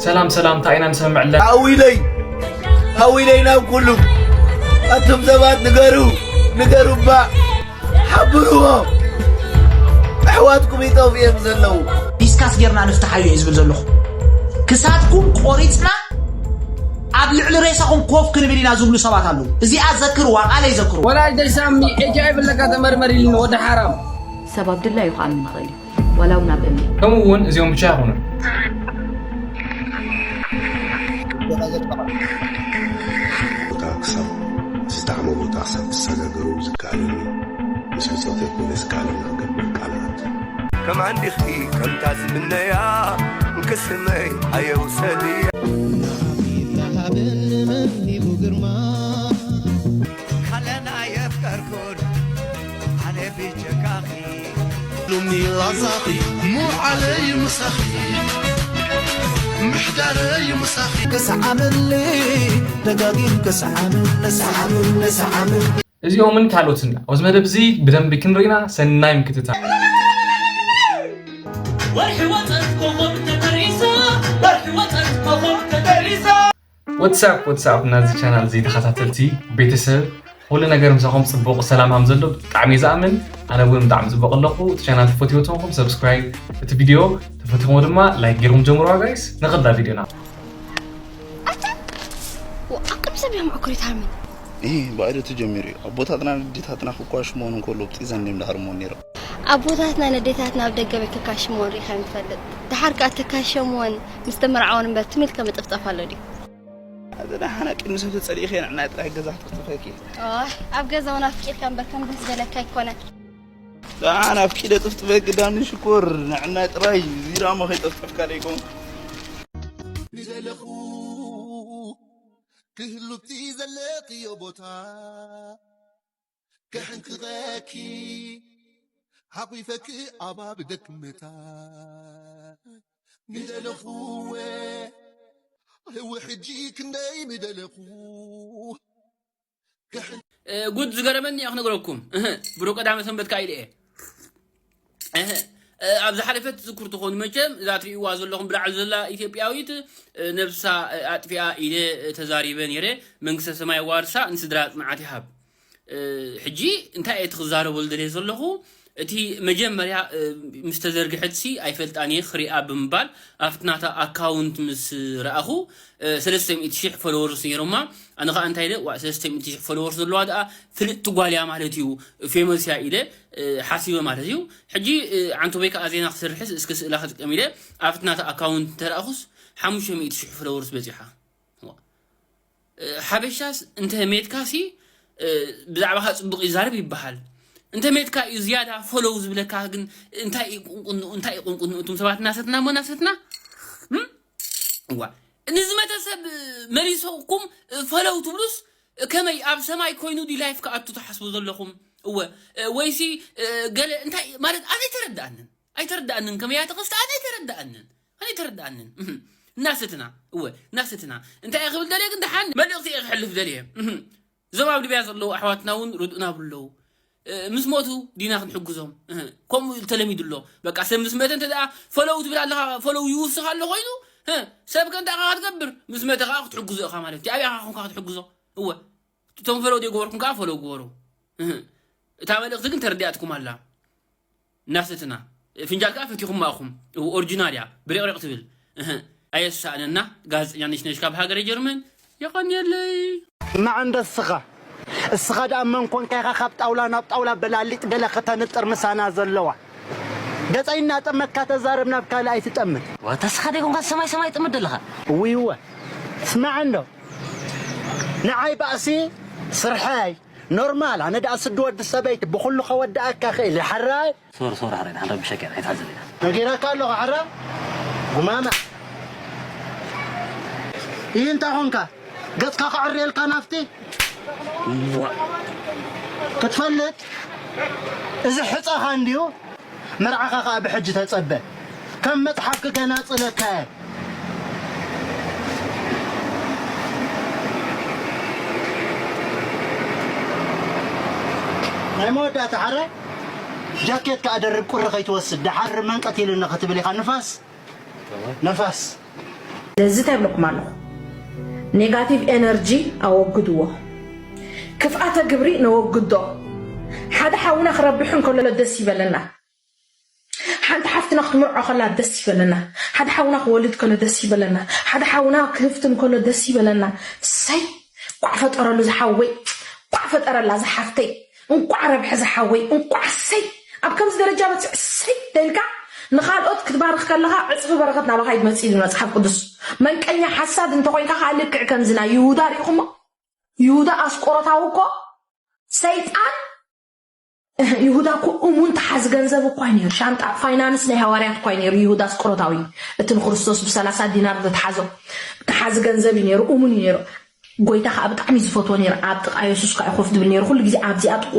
ሰላም ሰላም፣ እንታይ ኢና ንሰምዕ ኣለና? ኣዊለይ ኣዊለይ ናብ ኩሉ ኣቱም ሰባት ንገሩ ንገሩ እባ ሓብርዎ። ኣሕዋትኩም ይጠፍኡ እዮም ዘለዉ። ዲስካስ ጌርና ንፍትሓዮ እየ ዝብል ዘለኹ። ክሳድኩም ቆሪፅና ኣብ ልዕሊ ሬሳኹም ኮፍ ክንብል ኢና ዝብሉ ሰባት ኣለዉ። እዚኣ ዘክርዋ፣ ቃለይ ዘክርዋ። ወላጅ ደይ ሳሚ ኤች ኣይ ቪ ኣለካ ተመርመር ኢልኒ ወዲ ሓራም። ሰብ ኣብ ድላዩ ክኣምን ይኽእል እዩ፣ ዋላ እውን ኣብ እምኒ። ከምኡ እውን እዚኦም ብቻ ኣይኾኑን። ቦታ ክሳብ ዝተዓመ ቦታ ክሳብ ክሰጋገሩ ዝከኣለኒ ምስ ብፆት ኣይኮነ ዝከኣለኒ ክገብር ቃል ኣት ከማን ዲኺ ከምታ ዝምነያ ክስመይ ኣየውሰድያ ካለና የፍቀርኩን ኣነ ብጀካኺ ሎሚ ላዛኺ ሞዓለይ ምሳኺ ምሕዳረይ ምሳኺ ክስዓመኒ ደጋጊም ክስዓመኒ ስዓመኒ ስዓመኒ እዚኦምን ካልኦትን ኣብዚ መደብ እዚ ብደንቢ ክንርኢና ሰናይ ምክትታል። ወርሒ ወፀት ኮኾብ ተጠሪሳ ወርሒ ወፀት ኮኾብ ተጠሪሳ ወትሳፕ ወትሳፕ ናዚ ቻናል እዚ ተኸታተልቲ ቤተሰብ ኩሉ ነገር ምሳኹም ፅቡቕ ሰላም ሃም ዘሎ ብጣዕሚ እየ ዝኣምን። ኣነ እውን ብጣዕሚ ፅቡቕ ኣለኹ። እቲ ቻናል ተፈትዎ ተኾንኩም ሰብስክራይብ፣ እቲ ቪድዮ ተፈትኹሞ ድማ ላይክ ገይርኩም ጀምሩዋ ጋይስ። ንኸዳ ቪድዮና። ኣታ ኣቅም ሰብ እዮም ዕኩሪት ሃርመን ይህ ባዕደቱ ጀሚሩ እዩ ኣቦታትና ንዴታትና ክኳሽ መሆኑ እንከሎ ብጢዘን እዮም ዳህርሞ ነይሮም ኣቦታትና ነዴታትና ኣብ ደገ ቤት ክካሽምዎን ሪኢኻ ይንፈልጥ ድሓር ከኣ ተካሸምዎን ምስ ተመርዓወን እምበር ትም ኢልካ ምጥፍጣፍ ኣሎ ድዩ ኣዘና ሓና ቅድሚ ሰብ ተጸሊእኺ ንዕናይ ጥራይ ገዛ ክትጥፍጥፈኪ ኦይ ኣብ ገዛ እውን ኣፍቂርካ እምበር ከም ደስ በለካ ኣይኮነን ደሓን ኣፍቂደ ጥፍጥፈኪ ዳኒ ሽኮር ንዕናይ ጥራይ ዚራሞ ከይጠፍጠፍካ ደይኮንኩ ንደለኹ ክህሉቲ ዘለኽዮ ቦታ ከሕንክኸኪ ሓቂፈኪ ኣባብ ደክመታ ንደለኹወ ሕጂ ክንደይ ምደለኹ ጉድ ዝገረመኒ እያ ክነግረኩም እህ ብሩክ ቀዳመ ሰንበት ካኢለ እየ እህ ኣብ ዝሓለፈት ትዝክሩ ትኾኑ መቸም እዛ ትርእይዋ ዘለኹም ብላዕሊ ዘላ ኢትዮጵያዊት ነብሳ ኣጥፊኣ ኢለ ተዛሪበ ነይረ መንግስተ ሰማይ ዋርሳ ንስድራ ጽንዓት ይሃብ ሕጂ እንታይ እየ ትኽዛረበሉ ደልየ ዘለኹ እቲ መጀመርያ ምስ ተዘርግሐትሲ ኣይፈልጣን እየ ክሪኣ ብምባል ኣብቲ ናታ ኣካውንት ምስ ረኣኹ ሰለስተ ሚእቲ ሺሕ ፎሎወርስ ነይሮማ ኣነ ከዓ እንታይ ኢለ ዋ ሰለስተ ሚእቲ ሺሕ ፎሎወርስ ዘለዋ ደኣ ፍልጥቲ ጓል እያ ማለት እዩ ፌመስ እያ ኢለ ሓሲበ ማለት እዩ ሕጂ ዓንቶበይ ከዓ ዜና ክሰርሕስ እስከ ስእላ ክጥቀም ኢለ ኣብቲ ናታ ኣካውንት እንተረኣኹስ ሓሙሽተ ሚእቲ ሺሕ ፎሎወርስ በፂሓ ሓበሻስ እንተ ሜትካሲ ብዛዕባኻ ፅቡቕ ይዛረብ ይበሃል እንተ ሜትካ እዩ ዝያዳ ፎሎው ዝብለካ ግን እንታይ እዩ ቁንቁንኡ እንታይ እዩ ቁንቁንኡ እቱም ሰባት እናሰትና እሞ እናሰትና እዋ ንዝመተ ሰብ መሊሰኩም ፎሎው ትብሉስ ከመይ ኣብ ሰማይ ኮይኑ ዲ ላይፍ ክኣቱ ትሓስቡ ዘለኹም እወ ወይሲ ገለ እንታይ ማለት ኣነ ኣይተረድኣንን ኣይተረድኣንን ከመይ እያ ተኸስተ ኣነ ኣይተረድኣንን ኣነ ኣይተረድኣንን እናሰትና እወ እናሰትና እንታይ እየ ክብል ደልየ ግን ደሓን መልእኽቲ እየ ክሕልፍ ደልየ እዞም ኣብ ሊብያ ዘለዉ ኣሕዋትና እውን ርድኡና ብለዉ ምስ ሞቱ ዲና ክንሕግዞም ከምኡ ተለሚዱ ኣሎ በቃ ሰብ ምስ መተ እንተ ፈለው ትብል ኣለኻ ፈለው ይውስኽ ኣሎ ኮይኑ ሰብ ከ እንታይ ኻ ክትገብር ምስ መተ ከዓ ክትሕግዞ ኢኻ ማለት እዩ ኣብያ ኻ ክትሕግዞ እወ እቶም ፈለው ዘይገበርኩም ከዓ ፈለው ግበሩ እታ መልእኽቲ ግን ተረዲኣትኩም ኣላ እናሰትና ፍንጃል ከዓ ፈቲኹም ማእኹም ኦሪጂናል እያ ብሪቕሪቕ ትብል ኣየሳእነና ጋዜጠኛ ነሽነሽ ካብ ሃገረ ጀርመን የቐንየለይ ማዕ እንደ እስኻ እስኻ ደኣ መን ኮንካ ኢኻ ካብ ጣውላ ናብ ጣውላ በላሊጥ ገለ ከተንጥር ምሳና ዘለዋ ገጸይ እናጠመትካ ተዛረብ ናብ ካልእ ኣይትጠምት ዋታ እስኻ ደይኮንካ ሰማይ ሰማይ ጥምት ዘለኻ እውይወ ስማዕ እንዶ ንዓይ ባእሲ ስርሐይ ኖርማል ኣነ ደኣ ስዲ ወዲ ሰበይቲ ብኹሉ ከወድኣካ ክእል ሓራይ ሶር ሶር ሓራይ ንሓን ረብሸካ ኢና ኣይትሓዘለና ነጊራካ ኣለኹ ሓራ ጉማማ ይህ እንታይ ኾንካ ገጽካ ክዕርየልካ ናፍቲ ክትፈልጥ እዚ ሕፀኻ እንድዩ መርዓኻ ኸዓ ብሕጂ ተጸበ ከም መጽሓፍ ክገናጽለካ እየ ናይ መወዳእታ ሓረ ጃኬት ከኣ ደርብ ቁሪ ከይትወስድ ደሓር መንቀት ኢሉኒ ክትብል ኢኻ ንፋስ ነፋስ ስለዚ እንታይ ይብለኩም ኣለኹ? ኔጋቲቭ ኤነርጂ ኣወግድዎ። ክፍኣተ ግብሪ ነወግዶ። ሓደ ሓውና ክረብሕ እንከሎ ደስ ይበለና። ሓንቲ ሓፍትና ክትምርዖ ከላ ደስ ይበለና። ሓደ ሓውና ክወልድ ከሎ ደስ ይበለና። ሓደ ሓውና ክህፍትን ከሎ ደስ ይበለና። ሰይ፣ እንቋዕ ፈጠረሉ ዝሓወይ፣ እንቋዕ ፈጠረላ ዝሓፍተይ፣ እንቋዕ ረብሐ ዝሓወይ፣ እንቋዕ ሰይ። ኣብ ከምዚ ደረጃ በጽሕ ሰይ ደልካ ንኻልኦት ክትባርኽ ከለኻ ዕጽፊ በረኸት ናባኻ ይመጽእ ኢሉ መጽሓፍ ቅዱስ። መንቀኛ ሓሳድ እንተኾይንካ ከዓ ልክዕ ከምዚ ናይ ይሁዳ ርኢኹሞ? ይሁዳ ኣስቆሮታዊ እኮ ሰይጣን ይሁዳ እኮ እሙን ተሓዚ ገንዘብ እኳ እዩ ነይሩ። ሻንጣ ፋይናንስ ናይ ሃዋርያት እኳ እዩ ነይሩ። ይሁዳ ኣስቆሮታዊ እቲ ንክርስቶስ ብሰላሳ ዲናር ዘትሓዞ ተሓዚ ገንዘብ እዩ ነይሩ። እሙን እዩ ነይሩ። ጎይታ ከዓ ብጣዕሚ እዩ ዝፈትዎ ነይሩ። ኣብ ጥቃ የሱስ ከዓ ኮፍ ድብል ነይሩ። ኩሉ ግዜ ኣብዚኣ ጥቁ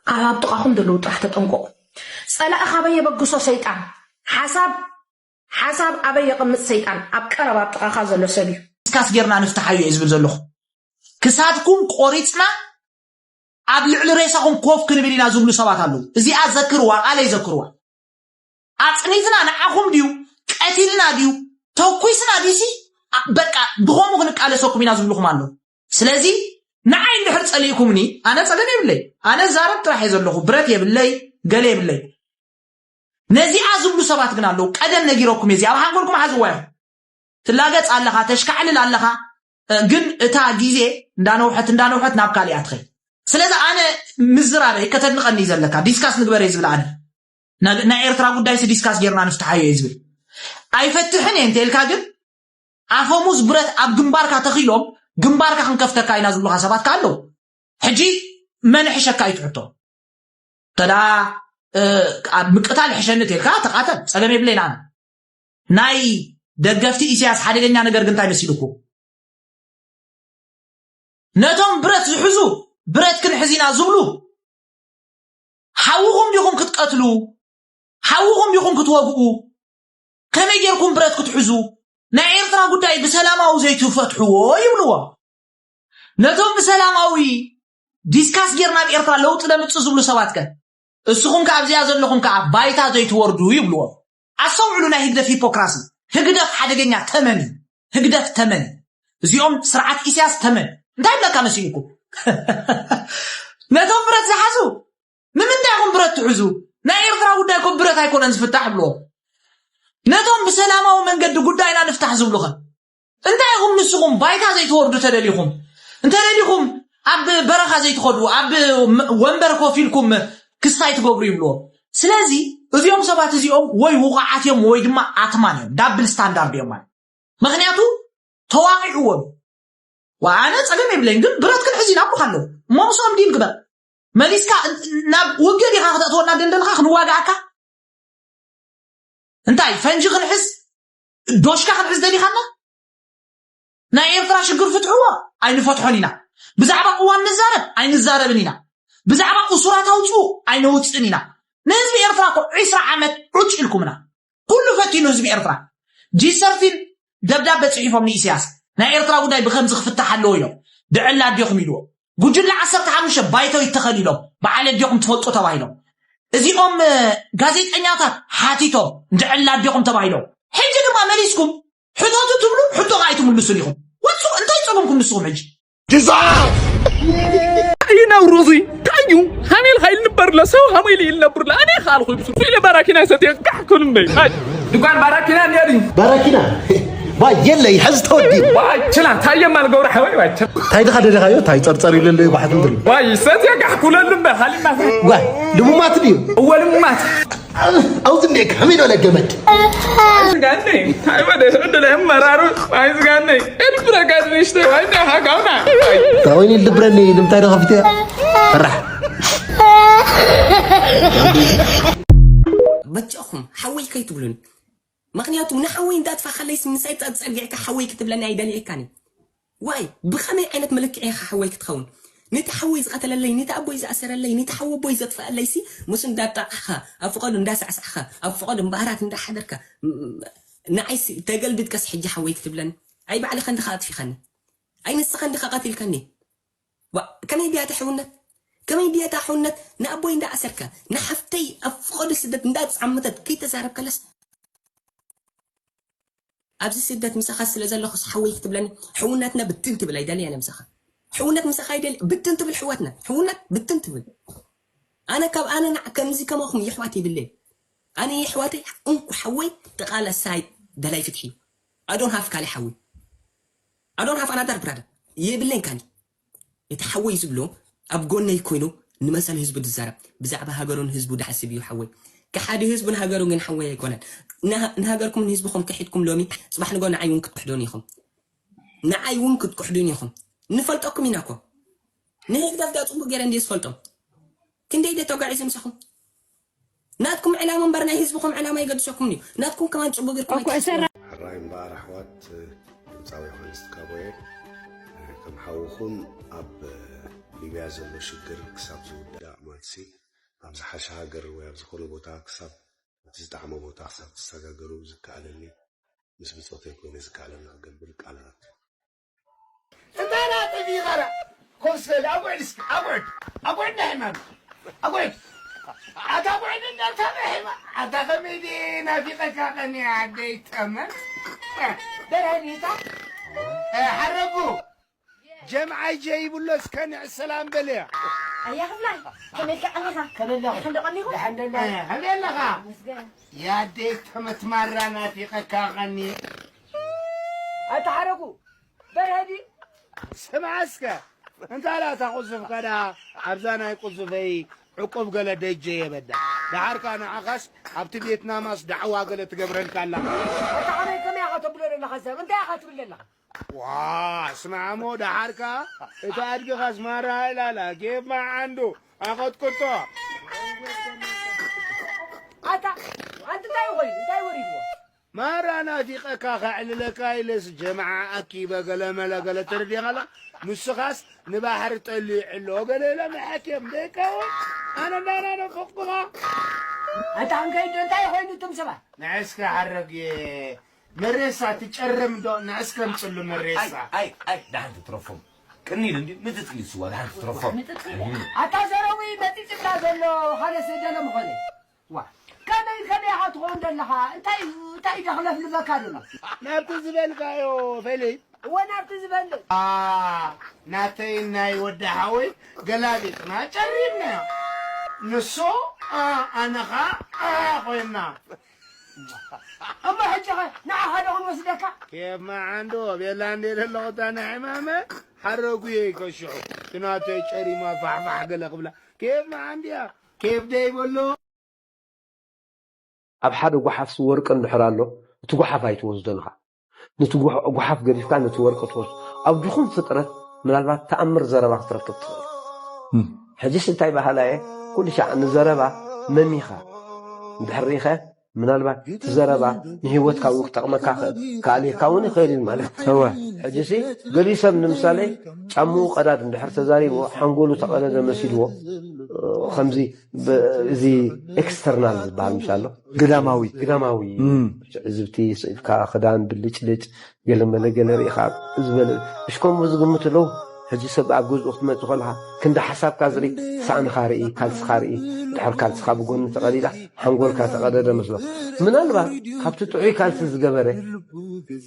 ካብ ኣብ ጥቃኹም ዘለዉ ጥራሕ ተጠንቀቁ። ፀላኢ ካበይ የበግሶ ሰይጣን? ሓሳብ ሓሳብ ኣበይ የቐምጥ ሰይጣን? ኣብ ቀረባ ኣብ ጥቃኻ ዘሎ ሰብ እዩ። ዲስካስ ጌርና ንፍትሓዮ እየ ዝብል ዘለኹ። ክሳድኩም ቆሪፅና ኣብ ልዕሊ ሬሳኹም ኮፍ ክንብል ኢና ዝብሉ ሰባት ኣለዉ። እዚኣ ዘክርዋ፣ ቃለይ ዘክርዋ። ኣፅኒትና ንዓኹም ድዩ ቀቲልና ድዩ ተኩስና ድዩሲ በቃ ብኸምኡ ክንቃለሰኩም ኢና ዝብልኹም ኣለዉ። ስለዚ ንዓይ እንድሕር ፀሊእኩምኒ ኣነ ፀገም የብለይ። ኣነ ዛረብ ጥራሕ እየ ዘለኹ። ብረት የብለይ፣ ገለ የብለይ። ነዚኣ ዝብሉ ሰባት ግን ኣለዉ። ቀደም ነጊረኩም እየ። እዚኣ ኣብ ሓንጎልኩም ሓዝዋ ኢኹም። ትላገፅ ኣለኻ፣ ተሽካዕልል ኣለኻ፣ ግን እታ ግዜ እንዳነውሐት እንዳነውሐት ናብ ካሊኣ ትኸይድ። ስለዚ ኣነ ምዝራበይ ከተድንቐኒ እዩ ዘለካ፣ ዲስካስ ንግበር እየ ዝብል ኣነ። ናይ ኤርትራ ጉዳይሲ ዲስካስ ጌርና ንፍትሓዮ እየ ዝብል። ኣይፈትሕን እየ እንተኢልካ ግን ኣፈሙዝ ብረት ኣብ ግንባርካ ተኺሎም ግንባርካ ክንከፍተካ ኢና ዝብሉኻ ሰባት ከ ኣለዉ። ሕጂ መን ይሕሸካ እዩ እቲ ሕቶ? ተዳ ኣብ ምቅታል ይሕሸኒ ተልካ ተቃተል፣ ፀገም የብለይን። ኣነ ናይ ደገፍቲ ኢሳያስ ሓደገኛ ነገር ግን እንታይ መሲልኩ? ነቶም ብረት ዝሕዙ ብረት ክንሕዝ ኢና ዝብሉ ሓውኹም ዲኹም ክትቀትሉ? ሓውኹም ዲኹም ክትወግኡ? ከመይ ጌርኩም ብረት ክትሕዙ? ናይ ኤርትራ ጉዳይ ብሰላማዊ ዘይትፈትሕዎ ይብልዎ። ነቶም ብሰላማዊ ዲስካስ ጌርና ኣብ ኤርትራ ለውጢ ለምጽእ ዝብሉ ሰባት ከ? እስኹም ከ ኣብዚኣ ዘለኹም ከኣ ባይታ ዘይትወርዱ ይብልዎ። ኣስተውዕሉ ናይ ህግደፍ ሂፖክራሲ። ህግደፍ ሓደገኛ ተመን እዩ። ህግደፍ ተመን እዩ። እዚኦም ስርዓት ኢሳያስ ተመን። እንታይ ይብለካ መሲልኩም? ነቶም ብረት ዝሓዙ ንምንታይ ኢኹም ብረት ትሕዙ? ናይ ኤርትራ ጉዳይ እኮ ብረት ኣይኮነን ዝፍታሕ ብልዎም። ነቶም ብሰላማዊ መንገዲ ጉዳይና ንፍታሕ ዝብሉኸ እንታይ ኢኹም ንስኹም ባይታ ዘይትወርዱ ተደሊኹም? እንተደሊኹም ኣብ በረኻ ዘይትኸዱ ኣብ ወንበር ኮፍ ኢልኩም ክስታይ ትገብሩ ይብልዎም። ስለዚ እዚኦም ሰባት እዚኦም ወይ ውቑዓት እዮም ወይ ድማ ኣትማን እዮም። ዳብል ስታንዳርድ እዮም ማለት ምኽንያቱ ተዋቒዕዎም። ኣነ ፀገም የብለይን ግን ብረት ክንሕዝ ኢና እሞ ከለዉ እሞ ምስኦም ዲል ግበር መሊስካ ናብ ውግእ ዲኻ ክተእትወና ደንደልኻ ክንዋግኣካ እንታይ ፈንጂ ክንሕዝ ዶሽካ ክንሕዝ ደሊኻና ናይ ኤርትራ ሽግር ፍትሕዎ ኣይንፈትሖን ኢና ብዛዕባ ቅዋም ንዛረብ ኣይንዛረብን ኢና ብዛዕባ እሱራት ኣውፅኡ ኣይነውፅእን ኢና ንህዝቢ ኤርትራ እኮ ዒስራ ዓመት ዑጭ ኢልኩምና ኩሉ ፈቲኑ ህዝቢ ኤርትራ ጂ ሰርቲን ደብዳበ ፅሒፎም ንኢሳያስ ናይ ኤርትራ ጉዳይ ብከምዚ ክፍታሕ ኣለዎ ኢሎም ድዕላ ኣዴኹም ኢልዎ ጉጅለ ዓሰርተ ሓሙሽተ ባይቶ ይተኸል ኢሎም በዓል ኣዴኹም ትፈልጡ ተባሂሎም እዚኦም ጋዜጠኛታት ሓቲቶም ድዕላ ኣዴኹም ተባሂሎም ሕጂ ድማ መሊስኩም ሕተቱ ትብሉ ሕቶ ከዓ ኣይትምልሱን ኢኹም ወፁ እንታይ ፀገምኩም ንስኹም ሕጂ ግዛት ይነብሩ እዚ ታዩ ሃሜል ኻይል ንበር ለሰው ሃሜል ይል ነብር ለእኔ ካልኹ ይብሱ ኢለ ባራኪና ሰት ጋሕ ኩሉ እምበይ ድኳን ባራኪና እንዲያ ድዩ ባራኪና ዋ የለይ ሕዚ ተወዲ ችላ ታየ ማል ገብረ ሓወይ ባቸ ታይ ድኻ ደደኻዮ ታይ ጸርጸር ይለለዩ ባሕት እንድሉ ዋ ይሰት ጋሕ ኩለሉ እምበር ሃሊማ ዋ ልሙማት ድዩ እወ ልሙማት ኣውዝ እንዴ ከመይ ዶለ ገመድ ጋነይ ታይወደ ዕድለ መራሩ ኣይዝጋነይ እድብረጋድ ንሽተ ዋይና ሃጋውና ወይኒ ድብረኒ ንምንታይ ዶ ከፊተ ፈራሕ በጃኹም ሓወይ ከይትብሉን ምክንያቱ ንሓወይ እንዳጥፋ ከለይስ ምሳይ ጸግጸጊዕካ ሓወይ ክትብለኒ ኣይደልየካኒ ዋይ ብኸመይ ዓይነት መለክዒ ኢኻ ሓወይ ክትኸውን ነቲ ሓወይ ዝቐተለለይ ነቲ ኣቦይ ዝኣሰረለይ ነቲ ሓወቦይ ዘጥፈኣለይሲ ምስ እንዳጣቕዕኻ ኣብ ፍቐዱ እንዳሳዕሳዕኻ ኣብ ፍቐዱ እምበኣራት እንዳሓደርካ ንዓይሲ ተገልብጥቀስ ሕጂ ሓወይ ክትብለኒ ኣይ ባዕልኻ እንዲኻ ኣጥፊኻኒ ኣይ ንስኻ እንዲኻ ቀቲልካኒ ከመይ ድያ ተሕውነት ከመይ ድያ ተሕውነት ንኣቦይ እንዳኣሰርካ ንሓፍተይ ኣብ ፍቐዱ ስደት እንዳጻመተት ከይተዛረብካለስ ኣብዚ ስደት ምሳኻ ስለ ዘለኹስ ሓወይ ክትብለኒ፣ ሕውነትና ብትን ትብል ኣይደልያን እየ ምሳኻ። ሕውነት ምሳኻ ኣይደል ብትን ትብል ሕወትና። ሕውነት ብትን ትብል። ኣነ ካብ ኣነ ንዓ ከምዚ ከማኹም የሕዋት የብለይ። ኣነ የሕዋተይ እንኩ ሓወይ ተቓላሳይ ደላይ ፍትሒ። I don't have ካሊ ሓዊ። I don't have another brother። የብለይን ካሊ። እቲ ሓወይ ዝብሎ ኣብ ጎነይ ኮይኑ ንመሰል ህዝቡ ዝዛረብ፣ ብዛዕባ ሃገሩን ህዝቡ ዝሓስብ እዩ ሓወይ። ከሓዲ ህዝቡን ሃገሩን ግን ሓወይ ኣይኮነን። ንሃ-፣ ንሃገርኩም ንህዝብኹም ከሒድኩም ሎሚ፣ ጽባሕ ንጎ ንዓይ እውን ክትክሕዱን ኢኹም። ንዓይ እውን ክትክሕዱን ኢኹም። ንፈልጠኩም ኢና እኮ። ንህግደፍ ዳ ጽቡቅ ገይረ እንድየ ዝፈልጦም። ክንደይ ደ ተጓዒዘ ምሳኹም? ናትኩም ዕላማ እምበር ናይ ህዝብኹም ዕላማ ይገድሰኩም እዩ። ናትኩም ከማን ጽቡቅ ጌርኩም እኮ ኣይትሓስቡ። እሰራ- ሕራይ እምበኣር ኣሕዋት፣ ድምፃዊ ዮሃንስ ትካቦየ፣ ከም ሓውኹም ኣብ ሊብያ ዘሎ ሽግር ክሳብ ዝውዳእ ማለትሲ ኣብ ዝሓሸ ሃገር ወይ ኣብ ዝኾነ ቦታ ክሳብ እቲ ዝጠዓመ ቦታ ክሳብ ትሰጋገሩ ዝከኣለኒ ምስ ብፆተይ ኮይነ ዝከኣለኒ ክገብር ቃል ኣቱ። እንታይ ናጥብ ይቐረ? ኮፍ ስለ ኣጉዕድ እስኪ፣ ኣጉዕድ፣ ኣጉዕድ ናይ ሕማም፣ ኣጉዕድ። ኣታ ኣጉዕድ እንዳልካ ናይ ሕማም፣ ኣታ ከመይ ድየ ናፊቐካ ቀኒ ኣደይ ተመን። ደርሀ ዲታ? እ፣ ሓረጉ፣ ጀምዓይ ጀይብሎ እስከ ንዕ ሰላም በልያ። ኣያ ክፍላይ፣ ከመይ ኢልካ ቀኒኻ? ከመይ ኣለኻ? ደሓን ዶ ቀኒኹም? ደሓን ዶ ኣለኻ? እ፣ ከመይ ኣለኻ? መስገን። ያደይ ተመትማራ ናፊቐካ ቀኒ። ኣታ ሓረጉ፣ በርሀዲ። ስምዓ እስከ፣ እንታ ላታ ቁዝፍ ከዳ ኣብዛ ናይ ቁዝፈይ ዕቁብ ገለ ደጀ የበዳ። ደሓርካ ንዓኻስ ኣብቲ ቬትናማስ ዳዕዋ ገለ ትገብረልካ ኣላ። ኣታ ከመይ ከመይ ኢኻ ተብሎ ዘለኻ ሰብ? እንታይ ኢኻ ትብል ዘለኻ? ዋ፣ ስምዓ እሞ ደሓርካ እቲ ኣድግኻስ ማራ ኢላላ፣ ጌብ ማዓንዱ ኣቐጥቅጦ። ኣታ፣ ኣንቲ እንታይ ኮይኑ? እንታይ ወሪድዎ? ማራ ናፊቐካ ከዕልለካ ኢለስ ጀምዓ ኣኪበ ገለ መለ ገለ ተረዲኻላ። ንስኻስ ንባሕሪ ጠሊዑ ኣሎ ገለ ኢለ መሓኬም ደይከውን ኣነ እንዳና ነፈቅኩኻ። ኣታ ክንከይድ ዶ እንታይ ኮይኑ እቶም ሰባት? ንዕስከ ሓረግ መሬሳ ትጨርም ዶ ንዕስከ ምፅሉ መሬሳ። ኣይ ኣይ ኣይ ደሓን ትትረፎም ቅኒል እንዲ ምጥጥሊ ስዋ ደሓን ትትረፎም። ኣታ ዘረዊ መፂፅላ ዘሎ ሓደ ስደለ ምኾነ። ዋ፣ ከመይ ከመይ ኢኻ ትኸውን ዘለኻ? እንታይ እንታይ ደኽለፍልፈካ ዘሎ? ናብቲ ዝበልካዮ ፌሊ። እወ ናብቲ ዝበል። አ፣ ናተይ ናይ ወዲ ሓወይ ገላቢጥና ጨሪምናዮ። ንሱ፣ አ፣ ኣነኻ፣ አ፣ ኮይና። እሞ ሕጂ ኸ ንዓኻ ዶ ክንወስደካ? ኬፍ መዓንዶ ቤላ እንዴ ዘለኹ እታ ናይ ሕማመ ሓረጉየ ይከሽሑ። ትናተይ ጨሪማ ፋሕፋሕ ገለ ክብላ። ኬፍ መዓንድያ። ኬፍ ደይበሎ። ኣብ ሓደ ጓሓፍሲ ወርቂ እንድሕር ኣሎ፣ እቲ ጓሓፍ ኣይትወስዶን ኢኻ። ነቲ ጓ-፣ ጓሓፍ ገዲፍካ ነቲ ወርቂ ትወስዶ። ኣብ ድኹም ፍጥረት ምናልባት ተኣምር ዘረባ ክትረክብ ትኽእል። እም። ሕጂስ እንታይ በሃላይ እየ? ኩሉ ሻዕ ንዘረባ መሚኻ እንድሕር ርኢኸ፣ ምናልባት እቲ ዘረባ ንህይወትካ እውን ክጠቕመካ ክእል፣ ክኣልየካ እውን ይኽእል እዩ ማለት እዩ። እወ። ሕጂሲ ገሊኡ ሰብ ንምሳሌ ጫምኡ ቀዳድ እንድሕር ተዛሪብዎ፣ ሓንጎሉ ተቐደደ መሲልዎ፣ ከምዚ ብ-፣ እዚ ኤክስተርናል ዝበሃል ምሽ ኣሎ። ግዳማዊ። ግዳማዊ እም። ትዕዝብቲ ስኢልካ፣ ክዳን ብልጭልጭ፣ ገለ መለ ገለ ርኢኻ ዝበለ፣ እሽ ከምኡ ዝግምቱ ኣለዉ። ሕጂ ሰብ ኣብ ገዝኡ ክትመጽእ ከለኻ፣ ክንዲ ሓሳብካ ዝርኢ፣ ሳእንኻ ርኢ፣ ካልስኻ ርኢ፣ ድሕር ካልስኻ ብጎኒ ተቐዲዳ፣ ሓንጎልካ ተቐደደ መስሎ። ምናልባት ካብቲ ጥዑይ ካልሲ ዝገበረ፣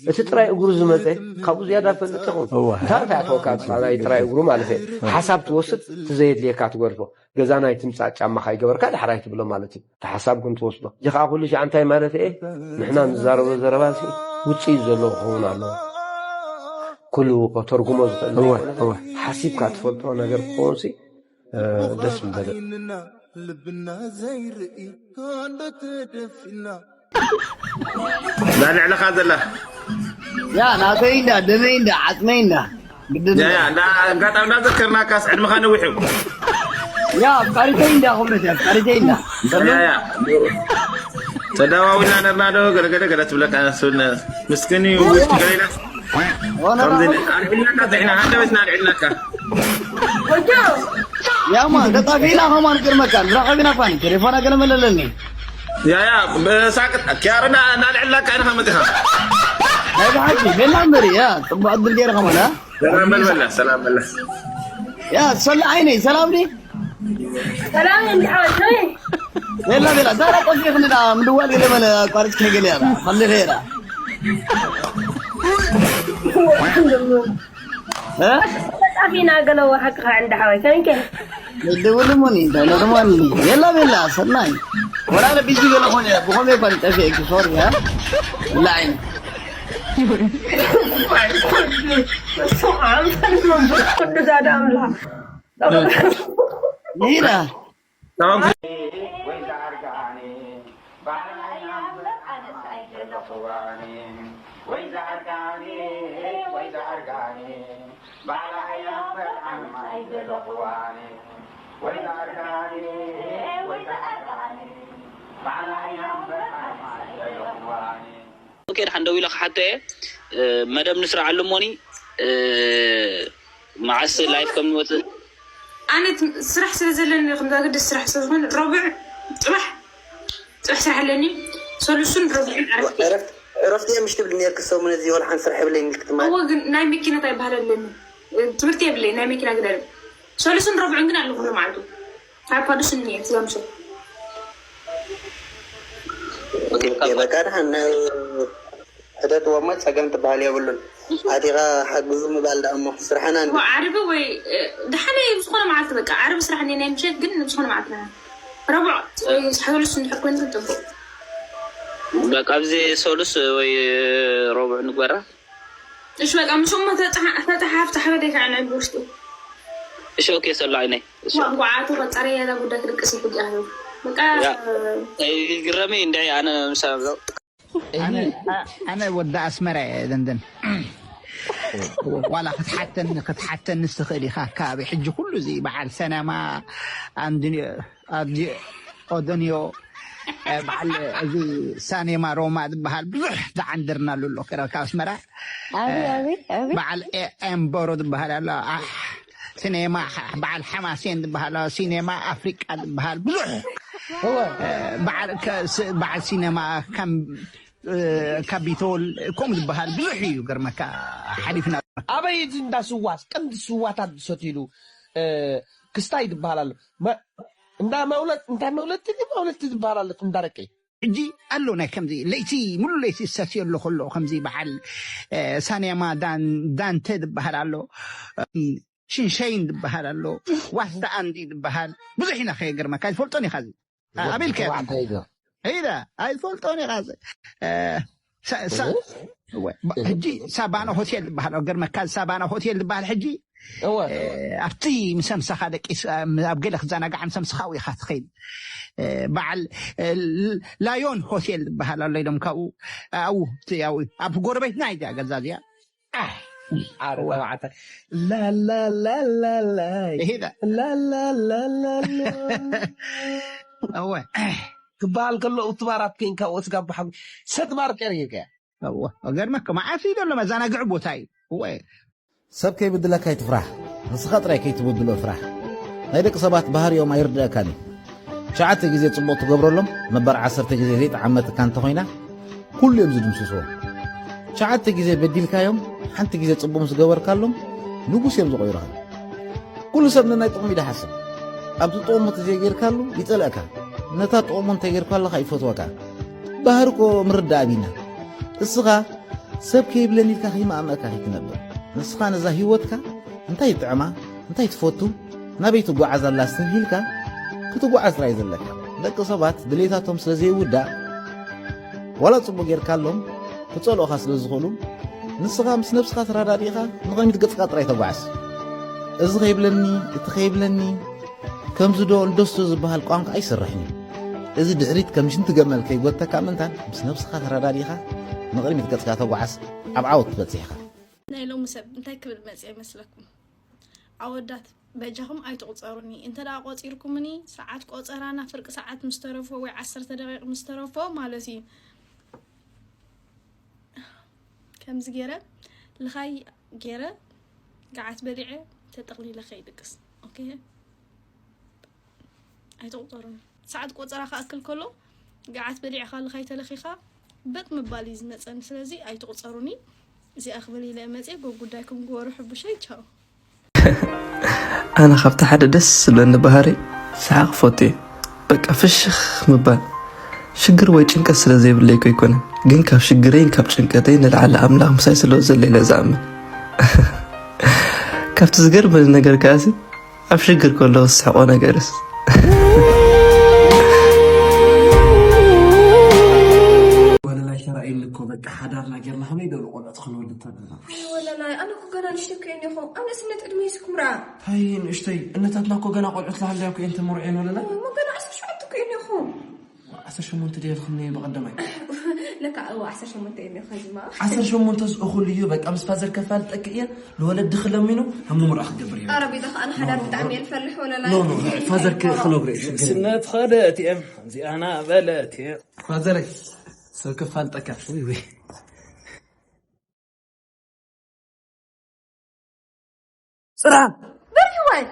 እቲ ጥራይ እግሩ ዝመጸ፣ ካብኡ ዝያዳ ፈልጥ ይኸውን። እወ። እንታይ እንታይ ኣተወካ፣ እቲ ናይ ጥራይ እግሩ ማለት እየ። ሓሳብ ትወስድ፣ እቲ ዘየድልየካ ትገድፎ። ገዛ ናይ ትምጻእ ጫማ ካይገበርካ ዳሕራይ ትብሎ ማለት እዩ። እቲ ሓሳብ ግን ትወስዶ። እዚ ኸኣ ኩሉ ሻዕ እንታይ ማለት እየ? ንሕና ንዛረቦ ዘረባ ሲ ውጽኢት ዘለዎ ክኸውን ኣለዎ። ኩሉ ከተርጉሞ ዝኽእል እወ፣ ዘይኮነ፣ እወ። ሓሲብካ ትፈልጦ ነገር ክኸውን ሲ፣ እ፣ ደስ ምበለ። ልብና ዘይርኢ፣ እንዶ ተደፊና። እዛ ልዕለኻ ዘላ። ያ፣ ናተይ እንዳ፣ ደመይ እንዳ፣ ዓጽመይ እንዳ። ግድን ያ፣ ያ፣ እንዳ፣ ኣጋጣሚ እንዳዘከርናካስ ዕድመኻ ነዊሕ እዩ። ያ፣ ኣፍቃሪተይ እንዳ፣ ክብረት፣ ኣፍቃሪተይ እንዳ። ያ፣ ያ፣ ያ። ተደዋዊልና ነርና ዶ፣ ገለ፣ ገለ፣ ገለ ትብለካ፣ ንሱ ነ-፣ ምስኪን እዩ፣ ያ፣ ያ። ውሽጢ ገለ ኢላ። ሆነ ከምዚ ራሱ ኣልዒልናካ፣ ጥሒና፣ ሃንደበትና ኣልዒልናካ። ያማ፣ ተጣፊእና ከማን ቅድመካ፣ ንራኸብ ኢና ፋኒ፣ ቴሌፎና ገለ መለለኒ። ያ፣ ያ፣ ብሳቅ፣ ኪያሮና፣ እናልዕላካ ኢና ከመት ኢኻ። ናይ ብሓቂ፣ ቤላ እምበሪ፣ ያ፣ ጽቡቕ ዕድል ገይረ ከማን፣ ያ። ሰላም በል፣ በላ፣ ሰላም በላ። ያ፣ ሰላ ዓይነይ፣ ሰላም ዲ? ሰላም፣ እንዲ ሓወይ፣ ከመይ? ቤላ፣ ቤላ፣ ዛራ ቆልፊ ክንዳ፣ ምድዋል ገለ መለ፣ ኣቋርጽ ከይ ገለ፣ ያ፣ ኸልፈ፣ ያ። እ? ጣፊና ገለዎ ሓቅኻ እንዳ ሓወይ፣ ከንከ። ደውል ሞኒ፣ ደውል ሞኒ። የላ ቤላ፣ ሰናይ። ወላ ለቢዚ ገለ ኾነ፣ ብኾነ ይባል ጠፊ፣ ሶሪ፣ ያ? ላይን። ቅዱስ ኣደ ኣምላኽ። ይራ። ኦኬ፣ ደሓን ደው ኢለ ክሓቶ እየ። እ፣ መደብ ንስርዓሉ እሞኒ፣ እ፣ መዓስ ላይፍ ከም ንወፅእ። ኣነ ት-፣ ስራሕ ስለ ዘለኒ፣ ከም ዘገድስ ስራሕ ስለ ዝኾነ፣ ረቡዕ ፅባሕ፣ ፅባሕ ስራሕ ኣለኒ። ሰሉስን ረቡዕን ዕረፍቲ። ዕረፍቲ፣ ዕረፍቲ እየ ምሽ ትብል ነርክ ሰሙን እዚ ወላ ሓንቲ ስራሕ የብለይን ኢልክ ትማል። እወ፣ ግን ናይ መኪና እንታይ ይበሃል ኣለኒ። እ፣ ትምህርቲ የብለይ፣ ናይ መኪና ግን ኣለኒ። ሰሉስን ረቡዕን ግን ኣለኹ ኩሉ መዓልቱ። ኣብ ፓዱስ እኒኤ፣ ስጋምሾ። ኦኬ፣ በቃ ደሓን፣ ሕተትዎ እሞ ጸገም ትበሃል የብሉን። ኣቲኻ ሓግዙ ምባል ደኣ እሞ፣ ስራሕና እንዲ። እዋ፣ ዓርቢ ወይ፣ እ፣ ደሓን እዩ፣ ብዝኾነ መዓልቲ በቃ። ዓርቢ ስራሕ እኒኤ ናይ ምሸት፣ ግን ብዝኾነ መዓልቲ ደሓን። ረቡዕ ወይ ሰሉስ እንድሕር ኮይኑ ጽቡቕ። በቃ፣ ኣብዚ ሰሉስ ወይ ረቡዕ ንግበራ። እሺ፣ በቃ፣ ምስ እሞ ተጻሓ-፣ ተጻሓፍ፣ ጻሓፈ ደይካ ዕንዕል ብውሽጢ። እሺ፣ ኦኬ፣ ሰሉ ዓይነይ። እሺ። ዋ፣ እንኳዕ ኣቶ ቀጻሪ ያዛ ጉዳይ ክድቅስ ይሕጂ ኣህዩ። በቃ፣ ያ። እ፣ ይግረመይ እንደ ኣነ ምሳብ ኣነ፣ ኣነ ወዲ ኣስመራ እየ፣ ደንደን። ዋላ ክትሓተኒ፣ ክትሓተኒ ትኽእል ኢኻ። ካብ ሕጂ ኩሉ እዚ በዓል ሰነማ፣ ኣንድንዮ፣ ኣዲ-፣ ኦዶንዮ፣ እ፣ በዓል እዚ ሳኔማ ሮማ ዝበሃል ብዙሕ ዝዓንደርናሉ ኣሎ። ከረ ካብ ኣስመራ፣ ኣበይ፣ እ፣ ኣበይ፣ ኣበይ? በዓል ኤ-፣ ኤምቦሮ ዝበሃል ኣሎ። ኣሕ፣ ሲኔማ ሓ-፣ በዓል ሓማሴን ዝበሃል ኣሎ። ሲኔማ ኣፍሪቃ ዝበሃል ብዙሕ፣ እወ። እ፣ በዓል ከ-፣ ስ-፣ በዓል ሲኔማ ከም፣ እ፣ ካፒቶል ከምኡ ዝበሃል ብዙሕ እዩ። ገርመካ ሓሊፍና። ኣበይ እዚ እንዳ ስዋስ? ቀንዲ ስዋታት ዝሰትይሉ፣ እ፣ ክስታይ ዝበሃል ኣሎ። መ-፣ እንዳ መውለድ፣ እንታይ መውለድቲ ድዩ? መውለድቲ ዝበሃል ኣሎ፣ እቲ እንዳ ረቂ። ሕጂ ኣሎ ናይ ከምዚ ለይቲ፣ ሙሉ ለይቲ ዝሰትዮ ኣሎ ከሎ፣ ከምዚ በዓል፣ እ፣ ሳኔማ ዳን-፣ ዳንተ ዝበሃል ኣሎ፣ እ፣ ሽንሸይን ዝበሃል ኣሎ፣ ዋስታ ኣንዲ ዝበሃል። ብዙሕ ኢና ከየገርመካ፣ ኣይትፈልጦን ኢኻ እዚ። እ፣ ኣበይ ኢልካ ኢኻ? ተባዕታይ ዶ? ኢለ፣ ኣይትፈልጦን ኢኻ እዚ። እ፣ ሳ-፣ ሳ-፣ እህ? እወ፣ ብ-፣ ሕጂ ሳባና ሆቴል ዝበሃል፣ ገርመካ፣ ሳባና ሆቴል ዝበሃል ሕጂ፣ እወ። እ፣ ኣብቲ ምስ ኣምሳኻ ደቂስ-፣ ኣብ ገለ ክዘናጋዕ ምስ ኣምሳኻ ኣብኡ ኢኻ ትኸይድ። እ፣ በዓል፣ እ፣ ል-፣ ላዮን ሆቴል ዝበሃል ኣሎ ኢሎም ካብኡ፣ ኣብኡ፣ እቲ ኣብኡ፣ ኣብ ጎረቤትና እያ ገዛ እዚኣ። ኣሕ፣ ኣረ እወ። ተባዕታይ። ላላላላላይ። ይሄዳ። ላላላላላ። እወ። ክበሃል ከሎ፣ እቲ ባራት ኮይንካ፣ ወስጋ ብሓዊ፣ ሰት ባር ቀሪብካ። እወ። ገርመካ፣ መዓስ እዩ ዘሎ መዘናግዒ ቦታ እዩ። እወ። ሰብ ከይብድለካ ኣይትፍራሕ። ንስኻ ጥራይ ከይትበድሎ ፍራሕ። ናይ ደቂ ሰባት ባህሪኦም ኣይርድኣካን እዩ። ትሽዓተ ግዜ ጽቡቕ ትገብረሎም፣ ነበር ዓሰርተ ግዜ ዘይጠዓመትካ እንተኾይና፣ ኩሉ እዮም ዝድምስስዎ። ትሽዓተ ግዜ በዲልካዮም፣ ሓንቲ ግዜ ጽቡቕ ምስ ገበርካሎም፣ ንጉስ እዮም ዝቕይሩኻ። ኩሉ ሰብ ነናይ ጥቕሙ እዩ ዝሓስብ። ኣብ ዝጥቕሙ ተዘይጌርካሉ ይጸልእካ። ነታ ጥቕሙ እንተጌርካሉ ኸኣ ይፈትወካ። ባህሪ እኮ ምርዳእ ኣቢና። እስኻ ሰብ ከይብለኒ ኢልካ ከይመኣመእካ ከይትነብር። ንስኻ ነዛ ህይወትካ እንታይ ይጥዕማ፣ እንታይ ትፈቱ፣ ናበይ ትጓዓዝ ኣላ ስተብሂልካ ክትጓዓዝ ጥራይ ዘለካ። ደቂ ሰባት ድሌታቶም ስለ ዘይውዳእ፣ ዋላ ጽቡቕ ጌርካሎም ክጸልኡኻ ስለ ዝኽእሉ፣ ንስኻ ምስ ነብስኻ ተረዳዲእኻ ንቕድሚት ገጽካ ጥራይ ተጓዓዝ። እዚ ከይብለኒ፣ እቲ ከይብለኒ፣ ከምዚ ዶ እንደሱ ዝበሃል ቋንቋ ኣይሰርሕን እዩ። እዚ ድሕሪት ከም ሽንቲ ገመል ከይጎተካ ምእንታን ምስ ነብስኻ ተረዳዲእኻ ንቕድሚት ገጽካ ተጓዓዝ፣ ኣብ ዓወት ትበጽሕ ኢኻ። ናይ ሎሚ ሰብ እንታይ ክብል መጽየ ይመስለኩም? ኣወዳት በጃኹም ኣይትቑጸሩኒ። እንተ ደኣ ቆጺርኩምኒ፣ ሰዓት ቆጸራና ፍርቂ ሰዓት ምስ ተረፎ ወይ ዓሰርተ ደቂቕ ምስ ተረፎ ማለት እዩ። ከምዚ ገይረ፣ ልኻይ ገይረ፣ ገዓት በሊዐ፣ ተጠቕሊለ ከይድቅስ። ኦኬ? ኣይትቑጸሩኒ። ሰዓት ቆጸራ ክኣክል ከሎ፣ ገዓት በሊዕኻ ልኻይ ተለኺኻ፣ በጥ ምባል እዩ ዝመጸኒ። ስለዚ ኣይትቑጸሩኒ። እዚኣ ክብል ኢለ መጽየ፣ ጎ-፣ ጉዳይኩም ግበሩ፣ ሕቡሸይ፣ ቻው። ኣነ ካብቲ ሓደ ደስ ዝብለኒ ባህሪ ሰሓቕ ፈቱ እየ። በቃ ፍሽኽ ምባል። ሽግር ወይ ጭንቀት ስለ ዘይብለይ እኮ ኣይኮነን፣ ግን ካብ ሽግረይን ካብ ጭንቀተይን ንላዕሊ ኣምላኽ ምሳይ ስለ ዘሎ ኢለ ዝኣምን። ካብቲ ዝገርመኒ ነገር ከኣሲ፣ ኣብ ሽግር ከለኹ ዝስሕቆ ነገርስ። ወለላይ ተራእየኒ እኮ፣ በቃ ሓዳርና ጌርና ከመይ ዝበሉ ቆልዑት ክንወልድ ተለና። ኣይ ወለላይ፣ ኣነ እኮ ገና ንእሽተይ እኮ እየ እኒኹ። ኣብ ንእስነት ዕድመ ይስኩም ረኣ። እንታይ ንእሽተይ? እነታትና እኮ ገና ቆልዑት ላሃለያ እኮ እየን ተመርዑ እየን ወለላይ። እሞ ገና ዓሰርተ ሸውዓተ እኮ እየ እኒኹ። ዓሰርተ ሸሞንተ ድየ ኢልክኒ ብቐደማይ? ለካ እወ፣ ዓሰርተ ሸሞንተ እየ እኒኹ ሕጂማ። ዓሰርተ ሸሞንተ ዝእኹል እዩ። በቃ ምስ ፋዘር ከፋልጠኪ እየ። ንወለዲ ክለሚኑ ከም ምርዓ ክገብር እየ። ኣረ ቤዛ ከኣ ንሓዳር ብጣዕሚ እየ ዝፈልሕ ወለላይ። ኖ፣ ኖ፣ ፋዘር ክ-፣ ክነግሮ እየ፣ ሽግር የለን። ስነት ኸደት እየ፣ እዚኣና በለት እየ። ፋዘረይ፣ ሰብ ክፋልጠካ። ውይ፣ ውይ። ጽራ። በሪዋይ።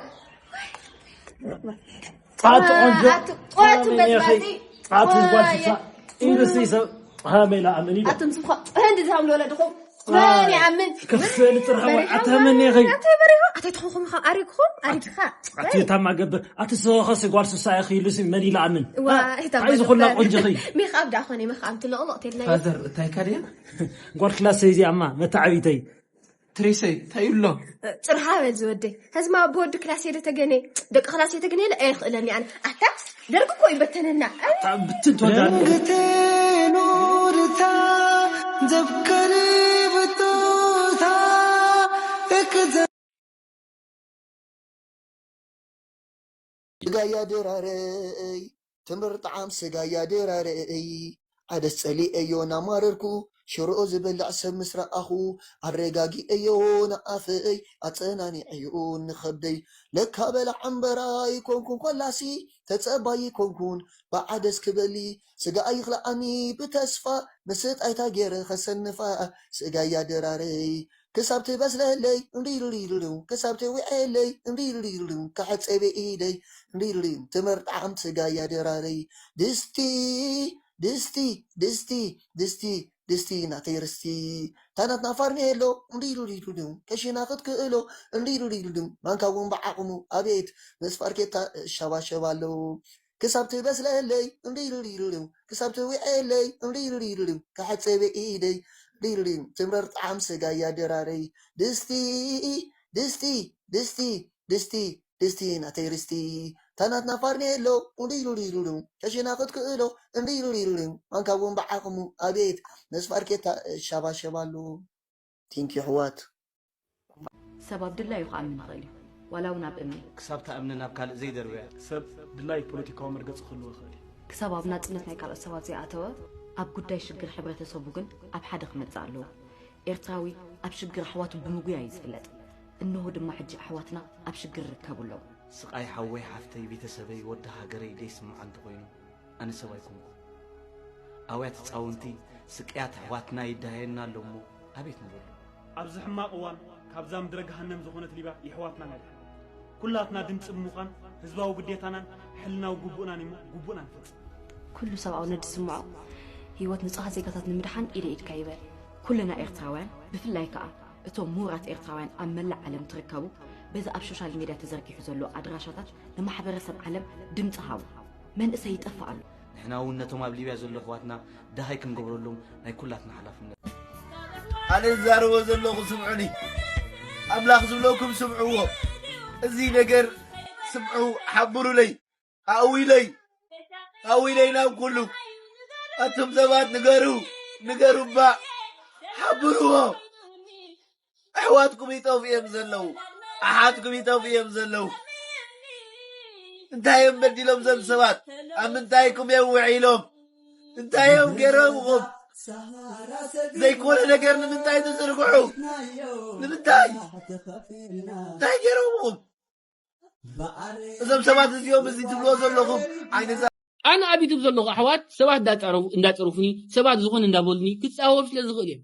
ጻቱ ቆንጆ። ኣቱ፣ ኣቱ በዝባዚ። ጻቱ ጓል ዋየ። ስሳ። ኢንዱስትሪ ሰብ። ሃሜላ ኣመኒ። ኣቱም ስብኾ። ህንዲ ዝሃም ለወለድኹም። መን ይኣምን? ከፍሰል ጽርሃ ወይ በሪኻ ኣታ መን ኢኺ? ኣታ በሪኻ። ኣታ ትኾንኩም ካብ ኣሪግኹም፣ ኣሪግኻ። ኣቲ ታማ ገብር። ኣቲ ሰኸሲ ጓል ስሳ ኢኺ ኢሉሲ መን ይለኣምን? ዋ፣ ኣይ፣ እታ ኣይ ዝኾላ በሪኻ። ቆንጆ ኺ? ሜክኣፕ ዳኾነ፣ ሜክኣፕ ትለቕለቕ ተልና። ፋዘር፣ እንታይ ካድያ? ጓል ክላሰይ እዚኣማ መተዓቢተይ። ትሬሰይ፣ እንታይ ይብሎ? ጭርሃ በል ዝወደይ። ኸዝማ ብወዲ ክላሰይ ዶ ተገነ? ደቂ ክላሰይ ተገነ ኢለ ኣይኽእለኒ ኣነ። ኣታ ደርጊ እኮ ይበተነና። ኣይ። ኣታ ብትን ትወዳ። ደንግቴ ኑርታ ዘብከሪ ብቱታ እክዘ ስጋያ ድራረይ፣ ትምር ጣዕም ስጋያ ድራረይ። ዓደስ ጸሊኤዮ ናማረርኩ፣ ሽሮኦ ዝበልዕ ሰብ ምስ ረኣኹ፣ ኣረጋጊኤዮ ንኣፈይ፣ ኣጸናኒዐዮ ንኸብደይ። ለካ በላዕ እምበራ ኣይኮንኩን፣ ኮላሲ ተጸባይ ኣይኮንኩን፣ ብዓደስ ክበሊ ስጋ ኣይኽልኣኒ ብተስፋ፣ ምስጣይታ ገይረ ኸሰንፋ፣ ስጋያ ድራረይ። ክሳብ ትበስለለይ እንዲልዲልዱ፣ ክሳብ ትውዕለለይ እንዲልዲልዱ፣ ክሕጸበ ኢደይ እንዲልዲል፣ ትምር ጣዕም ስጋያ ድራረይ። ድስቲ፣ ድስቲ፣ ድስቲ፣ ድስቲ፣ ድስቲ ናተይ ርስቲ። ታናትና ፋርኔሎ እንዲልዲልዱ፣ ከሽና ክትክእሎ እንዲልዲልዱ፣ ማንካ እውን ብዓቕሙ ኣቤት ምስ ፋርኬታ እሻባሸብ ኣሎ። ክሳብ ትበስለለይ እንዲልዲልዱ፣ ክሳብ ትውዕለለይ እንዲልዲልዱ፣ ክሕጸበ ኢደይ እንዲልዲል፣ ትምረር ጣዕም ስጋያ ድራረይ። ድስቲ፣ ድስቲ፣ ድስቲ፣ ድስቲ፣ ድስቲ ናተይ ርስቲ። ታናትና ፋርኔሎ እንዲልዲልዱ፣ ከሽና ክትክእሎ እንዲልዲልዱ፣ ማንካ እውን ብዓቕሙ ኣቤት ምስ ፋርኬታ እሻባሸብ ኣሎ። ቲንክ ዩ ኣሕዋት። ሰብ ኣብ ድላዩ ክኣምን ይኽእል እዩ፣ ዋላ እውን ኣብ እምኒ። ክሳብ ትኣምኒ ናብ ካልእ ዘይደርብያ። ሰብ ድላዩ ፖለቲካዊ መርገጺ ክህልዎ ይኽእል እዩ። ክሳብ ኣብ ናጽነት ናይ ካልኦት ሰባት ዘይኣተወ፣ ኣብ ጉዳይ ሽግር ሕብረተሰቡ ግን ኣብ ሓደ ክመጽእ ኣለዎ። ኤርትራዊ ኣብ ሽግር ኣሕዋቱ ብምጉያይ እዩ ዝፍለጥ። እንሆ ድማ ሕጂ ኣሕዋትና ኣብ ሽግር ይርከቡ ኣለዉ። ስቓይ ሓወይ ሓፍተይ ቤተሰበይ ወዲ ሃገረይ ደይስምዓ እንተኾይኑ፣ ኣነ ሰብ ኣይኮንኩ። ኣውያት ህጻውንቲ ስቅያት ኣሕዋትና ይደሃየና ኣሎ እሞ ኣቤት ንበሎ። ኣብዚ ሕማቕ እዋን ካብዛ ምድረ ገሃነም ዝኾነት ሊብያ የሕዋትና ነድሕን። ኩላትና ድምጺ ብምዃን ህዝባዊ ግዴታናን ሕልናዊ ግቡእናን እሞ ግቡእና ንፈጽም። ኩሉ ሰብኣውነት ዝስምዖ ህይወት ንጹሃት ዜጋታት ንምድሓን ኢደ ኢድካ ይበል። ኩልና ኤርትራውያን ብፍላይ ከኣ እቶም ምሁራት ኤርትራውያን ኣብ መላእ ዓለም ትርከቡ በዚ ኣብ ሶሻል ሜድያ ተዘርጊሑ ዘሎ ኣድራሻታት ንማሕበረሰብ ዓለም ድምጺ ሃቡ። መንእሰይ ይጠፍእ ኣሎ። ንሕና እውን ነቶም ኣብ ሊብያ ዘሎ ኣሕዋትና ደሃይ ክንገብረሎም ናይ ኩላትና ሓላፍነት። ኣነ ዝዛረቦ ዘለኹ ስምዑኒ። ኣምላኽ ዝብለኩም ስምዕዎ። እዚ ነገር ስምዑ፣ ሓብሩለይ፣ ኣእዊለይ፣ ኣእዊለይ ናብ ኩሉ። ኣቱም ሰባት ንገሩ፣ ንገሩ እባ፣ ሓብርዎ። ኣሕዋትኩም ይጠፍኡ እዮም ዘለዉ። ኣሓትኩም ይጠፍኡ እዮም ዘለዉ። እንታይ እዮም በዲሎም እዞም ሰባት? ኣብ ምንታይኩም እዮም ውዒሎም? እንታይ እዮም ገይሮምኹም? ዘይኮነ ነገር ንምንታይ ትዝርግሑ? ንምንታይ? እንታይ ገይሮምኹም? እዞም ሰባት እዚኦም እዚ ትብልዎ ዘለኹም ዓይነት ኣነ ኣብ ዩቱብ ዘለኹ ኣሕዋት ሰባት እንዳጻረፉ-፣ እንዳጸረፉኒ፣ ሰባት ዝኾነ እንዳበሉኒ ክጻወሩ ስለ ዝኽእል እዮም።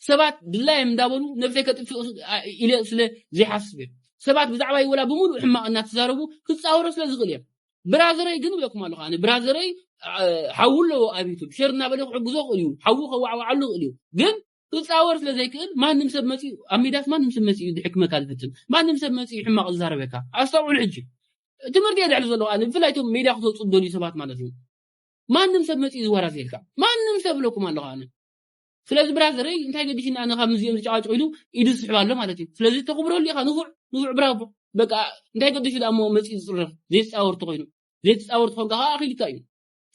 ሰባት ድላዮም እንዳበሉ ነብሰይ ከጥፍኡ ስ-፣ ኣ-፣ ኢለ ስለ ዘይሓስብ እዮም። ሰባት ብዛዕባይ ወላ ብምሉእ ሕማቕ እናተዛረቡ ክጻወሩ ስለ ዝኽእል እዮም። ብራዘረይ ግን እብለኩም ኣለኹ፣ ኣነ ብራዘረይ፣ ኣ-፣ ሓዉ ኣለዎ ኣብ ዩቱብ፣ ሸር እናበለ ክሕግዞ ይኽእል እዩ፣ ሓዉ ከዋዕዋዓሉ ይኽእል እዩ። ግን ክጻወር ስለ ዘይክእል ማንም ሰብ መጺኡ፣ ኣብ ሜዳስ ማንም ሰብ መጺኡ ድሕክመካ ዝፍትን፣ ማንም ሰብ መጺኡ ሕማቕ ዝዛረበካ። ኣስተውዕሉ ሕጂ። ትምህርቲ እየ ዘሕልፍ ዘለኹ ኣነ፣ ብፍላይ እቶም ሜድያ ክትወጹ ዝደልዩ ሰባት ማለት እዩ። ማንም ሰብ መፂኡ ዝወራዘልካ ማንም ሰብ ብለኩም ኣለኹ ኣነ። ስለዚ ብራዘረይ እንታይ ገዲሽና ኣነ ካብ ምዚኦም ዝጨቃጭቁ ኢሉ ኢዱ ዝስሕብ ኣሎ ማለት እዩ። ስለዚ ተኽብረሉ ኢኻ ንፉዕ ንፉዕ ብራቮ። በቃ እንታይ ገዲሹ ደኣ እሞ መፂኡ ዝፅረፍ ዘይተፃወር ተኾይኑ ዘይተፃወር ተኾንካ ከዓ ኣኺሉካ እዩ።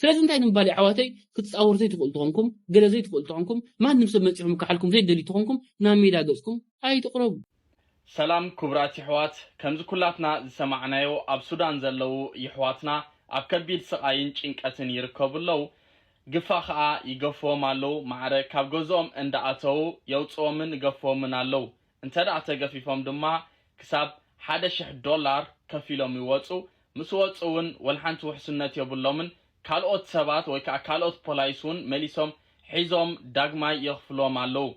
ስለዚ እንታይ ንምባል እዩ ኣሕዋተይ ክትፃወሩ ዘይትኽእሉ ተኾንኩም ገለ ዘይትኽእሉ ተኾንኩም ማንም ሰብ መፂኹም ክሓልኩም ዘይደልዩ ተኾንኩም ናብ ሜዳ ገፅኩም ኣይትቕረቡ። ሰላም ክቡራት ይሕዋት፣ ከምዚ ኩላትና ዝሰማዕናዮ ኣብ ሱዳን ዘለዉ ይሕዋትና ኣብ ከቢድ ስቓይን ጭንቀትን ይርከቡ ኣለዉ። ግፋ ኸኣ ይገፍዎም ኣለዉ። ማዕረ ካብ ገዝኦም እንዳ ኣተዉ የውጽኦምን እገፍዎምን ኣለዉ። እንተ ደኣ ተገፊፎም ድማ ክሳብ ሓደ ሽሕ ዶላር ከፊሎም ይወጹ። ምስ ወጹ እውን ወልሓንቲ ውሕስነት የብሎምን። ካልኦት ሰባት ወይ ከኣ ካልኦት ፖላይስ እውን መሊሶም ሒዞም ዳግማይ የኽፍልዎም ኣለዉ።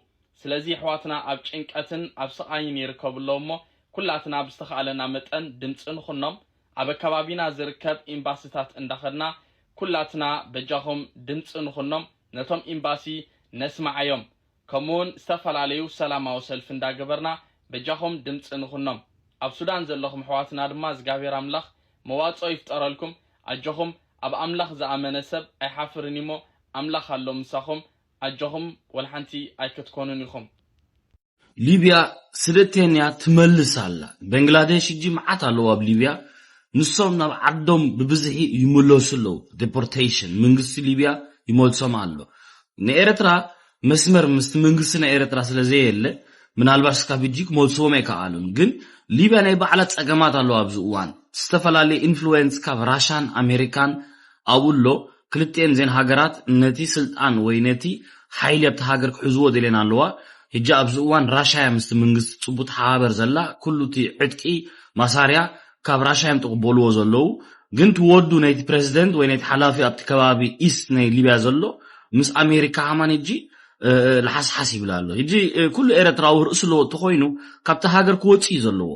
ስለዚ ኣሕዋትና ኣብ ጭንቀትን ኣብ ስቓይን ይርከቡ ኣለዉ እሞ ኩላትና ብዝተኻእለና መጠን ድምፂ ንኹኖም። ኣብ ኣከባቢና ዝርከብ ኤምባሲታት እንዳኸድና ኩላትና በጃኹም ድምፂ ንኹኖም፣ ነቶም ኤምባሲ ነስምዓዮም። ከምኡውን ዝተፈላለዩ ሰላማዊ ሰልፊ እንዳገበርና በጃኹም ድምፂ ንኹኖም። ኣብ ሱዳን ዘለኹም ኣሕዋትና ድማ እግዚኣብሔር ኣምላኽ መዋፅኦ ይፍጠረልኩም። ኣጆኹም ኣብ ኣምላኽ ዝኣመነ ሰብ ኣይሓፍርን እዩሞ ኣምላኽ ኣሎ ምሳኹም። ኣጆኹም ወልሓንቲ ኣይክትኮኑን ኢኹም። ሊብያ ስደተኛ ትመልስ ኣላ። በንግላዴሽ ሕጂ መዓት ኣለዉ ኣብ ሊብያ። ንሶም ናብ ዓዶም ብብዝሒ ይምለሱ ኣለዉ። ዴፖርቴሽን መንግስቲ ሊብያ ይመልሶም ኣሎ። ንኤርትራ መስመር ምስቲ መንግስቲ ናይ ኤርትራ ስለ ዘየለ ምናልባሽ እስካብ ሕጂ ክመልስዎም ኣይከኣሉን። ግን ሊብያ ናይ ባዕላ ጸገማት ኣለዋ ኣብዚ እዋን። ዝተፈላለየ ኢንፍሉዌንስ ካብ ራሻን ኣሜሪካን ኣብኡ ኣሎ። ክልቲኤን ዜን ሃገራት ነቲ ስልጣን ወይ ነቲ ሓይሊ ኣብቲ ሃገር ክሕዝዎ ደልየን ኣለዋ። ሕጂ ኣብዚ እዋን ራሻ እያ ምስቲ መንግስቲ ጽቡቅ ተሓባበር ዘላ። ኩሉ እቲ ዕጥቂ ማሳርያ ካብ ራሻ እዮም ትቕበልዎ ዘለዉ። ግን እቲ ወዱ ናይቲ ፕረዚደንት ወይ ናይቲ ሓላፊ ኣብቲ ከባቢ ኢስት ናይ ሊብያ ዘሎ ምስ ኣሜሪካ ሃማን ሕጂ ልሓስሓስ ይብል ኣሎ። ሕጂ ኩሉ ኤረትራዊ ርእሲ ኣለዎ እንተኾይኑ ካብቲ ሃገር ክወፅእ እዩ ዘለዎ።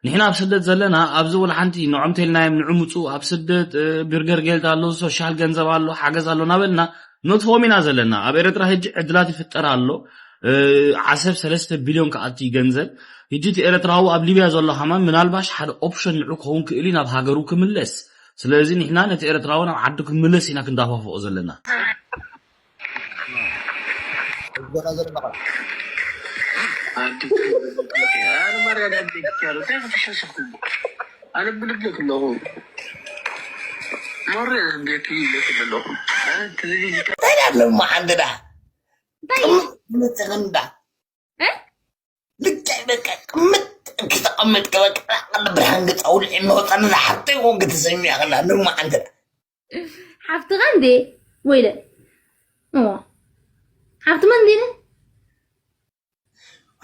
ንሕና ኣብ ስደት ዘለና ኣብዚ ወላ ሓንቲ ንዖም ተልናዮም ንዑ ምፁ ኣብ ስደት ብርገር ጌልት ኣሎ ሶሻል ገንዘብ ኣሎ ሓገዝ ኣሎ ናበልና ኖትፎም ኢና ዘለና። ኣብ ኤረትራ ሕጂ ዕድላት ይፍጠር ኣሎ። ዓሰብ ሰለስተ ቢልዮን ክኣቱ እዩ ገንዘብ። ሕጂ እቲ ኤረትራዊ ኣብ ሊብያ ዘሎ ሃማን ምናልባሽ ሓደ ኦፕሽን ንዑ ክኸውን ክእል እዩ ናብ ሃገሩ ክምለስ። ስለዚ ንሕና ነቲ ኤረትራዊ ናብ ዓዱ ክምለስ ኢና ክንዳፋፍኦ ዘለና። ኣነ ማርያ ዳዴ ያሉ እንታይ ክትሸሸኹ ኣነ ብልብለክ ኣለኹ ማርያ ዳዴ ይለክ ኣለኹ እንታይ ኣለማ ዓንድዳ ቅምጥ ብልፅኽንዳ ልክዕ በቃ ቅምጥ ክተቐመጥ ከበቃ ብርሃን ገፃ ውልዒ መወፃ ንዛ ሓፍተይ ኮንክ ተሰሚያ ከላ ንማ ዓንድዳ ሓፍትኻ እንዴ ወይለ እሞ ሓፍቲ መን እንዴ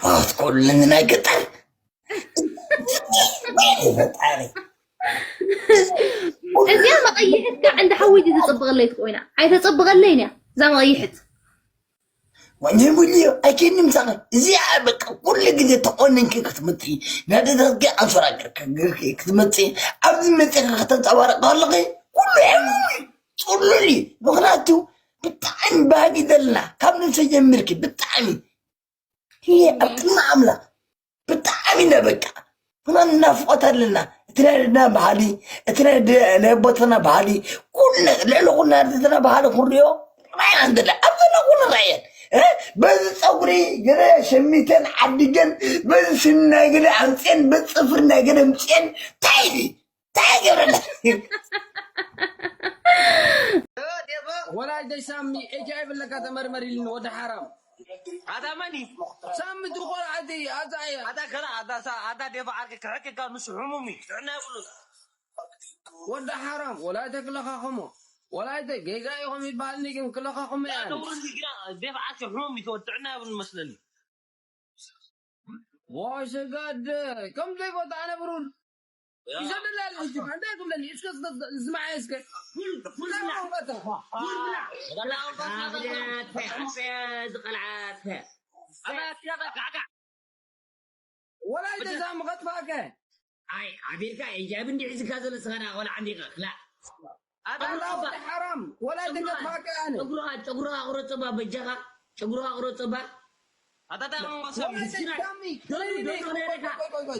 ሞት ኩሉ ናይ ገጠር ፈጣሪ እዚኣ መቐይሕት ከዓ እንደ ሓወይቲ ተፀብቐለይ ትኮይና ኣይተፀብቐለይን እያ እዛ መቐይሕት ወንጀል ሙሉ ኣይከይድን ምሳኺ እዚኣ በቃ ኩሉ ግዜ ተቆኒንኪ ክትመፅኢ ናይ ደደርጊ ኣንሶራ ገርኪ ክትመፅኢ ኣብዚ መፅእኺ ከተንፀባርቂ ከለኺ ኩሉ ሕሙም እዩ ፅሉል እዩ ምክንያቱ ብጣዕሚ ባህጊ ዘለና ካብ ነብሰ ጀሚርኪ ብጣዕሚ ኣብ ቅድሚ ኣምላኽ ብጣዕሚ ኢና በቃ ኩና ናፍቆት ኣለና እቲ ናይ ደና ባህሊ እቲ ናይ ኣቦታና ባህሊ ኩሉ ልዕሊ ኩሉ ናይ ኣዴታና ባህሊ ክንሪኦ ራእና ንደሊ ኣብ ዘለና ኩሉ ራእየን በዚ ፀጉሪ ገለ ሸሚተን ዓዲገን በዚ ስኒ ናይ ገለ ኣምፅኤን በዚ ፅፍሪ ናይ ገለ ኣምፅኤን እንታይ እንታይ ገብረላ ወላይተይ ሳሚ ኤች ኣይ ቪ ኣለካ ተመርመር ኢልኒ ወዲ ሓራም ኣታ መን እዩ ሳሚ ትኾን ኣቲ ኣታ እያ ኣታ ከላ ኣታ ሳ ኣታ ደፋ ዓርኪ ክሕክካ ንሱ ሕሙም እዩ ጥዕና የብሉን ወዲ ሓራም ወላይተ ክለኻኸሞ ወላይተ ጌጋ ኢኹም ይበሃልኒ ግን ክለኻኸሞ እያ ደፋ ዓርኪ ሕሙም እዩ ጥዕና የብሉን መስለኒ ወይ ስጋድ ከም ዘይቦታ ኣነ ብሩር ይሰደላ ያለ ህዝብ አንተ ትብለኒ እስከ ዝማዕ እስከ ዝቀልዓተ ወላ ተዛ ምኸጥፋከ ኣይ ኣቢልካ ኢጃብ እንዲ ሒዝካ ዘሎ ስኻና ቆልዓ እንዲኻ ክላ ኣላ ሓራም ወላ ተገጥፋከ ኣነ ጨጉርኻ ጨጉርኻ ቁረፅባ በጃኻ ጨጉርኻ ቁረፅባ ኣታታ መንጎ ወላ ተሻሚ ዶሉ ዶሉ ነረካ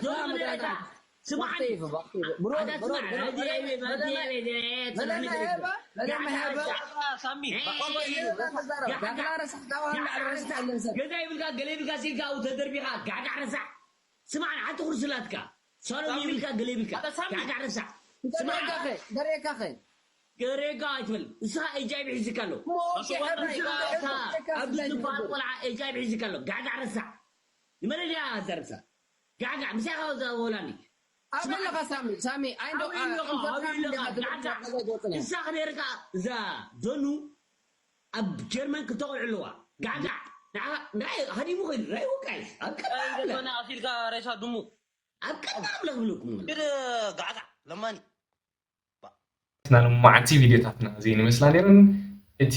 ዶሉ ነረካ ስማዕ፣ ባክቴ ይፍ ባክቴ ይፍ ብሮ ኣታ ብሮ ስማዕ፣ ብሮ ረድኤ፣ ረድኤ፣ ረድኤ፣ መለና ሄበ መለና ሄበ ሳሚ ኤ፣ ቆቆ ይሄ በዛ ዘረባ ዳግላ ረሳሕ ዳዋ እንዳዕረስታ ኣለምሰ ገዛ ይብልካ፣ ገለ ይብልካ፣ ሲልካ፣ ኣብኡ ተደርቢኻ፣ ጋዕጋዕ ረሳሕ። ስማዕ፣ ሓንቲ ኩርሲ ላትካ። ሳሎን ይብልካ፣ ገለ ይብልካ፣ ኣታ ሳሚ ጋዕጋዕ ረሳሕ። ደሬካ ኸ ደሬካ ኸ ገሬጋ ኣይትበል። ንስኻ ኤች ኣይ ቪ ሒዝካ ኣሎ። ሞኦኬ ንስኻ ኣብዚ ዝበሃል ቆልዓ ኤች ኣይ ቪ ሒዝካ ኣሎ። ጋዕጋዕ ረሳሕ። ንመለልያ ኣዛርብሳ። ጋዕጋዕ፣ ምሳኻ ዘወላኒ። ኣበይ ኣለኻ ሳሚ ሳሚ ኣይንዶ ኣብይ ኣለኻ፣ ኣብይ ኣለኻ፣ ጋዕጋዕ። ንሳ ክነርካ እዛ ዶኑ ኣብ ጀርመን ክተቑልዕ ኣለዋ። ጋዕጋዕ። ንዓ-፣ ንዓይ ሃዲሙ ኸይዱ፣ ራይ ወቃይ። ኣብ ቀጥታ ኣብለ። ገና ኣሲልካ ሬሳ ድሙ ኣብ ቀጥታ ኣብለ ክብለኩም። ግድ ጋዕጋዕ ለማኒ ና ሎማዓንቲ ቪዲዮታትና እዚን ይመስላ ነይረን። እቲ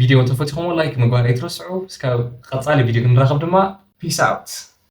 ቪዲዮ እንተፈቲኹሞ ላይክ ምግባር ኣይትረስዑ። እስካብ ቀፃሊ ቪዲዮ ክንራኸብ ድማ ፒስ ኣውት።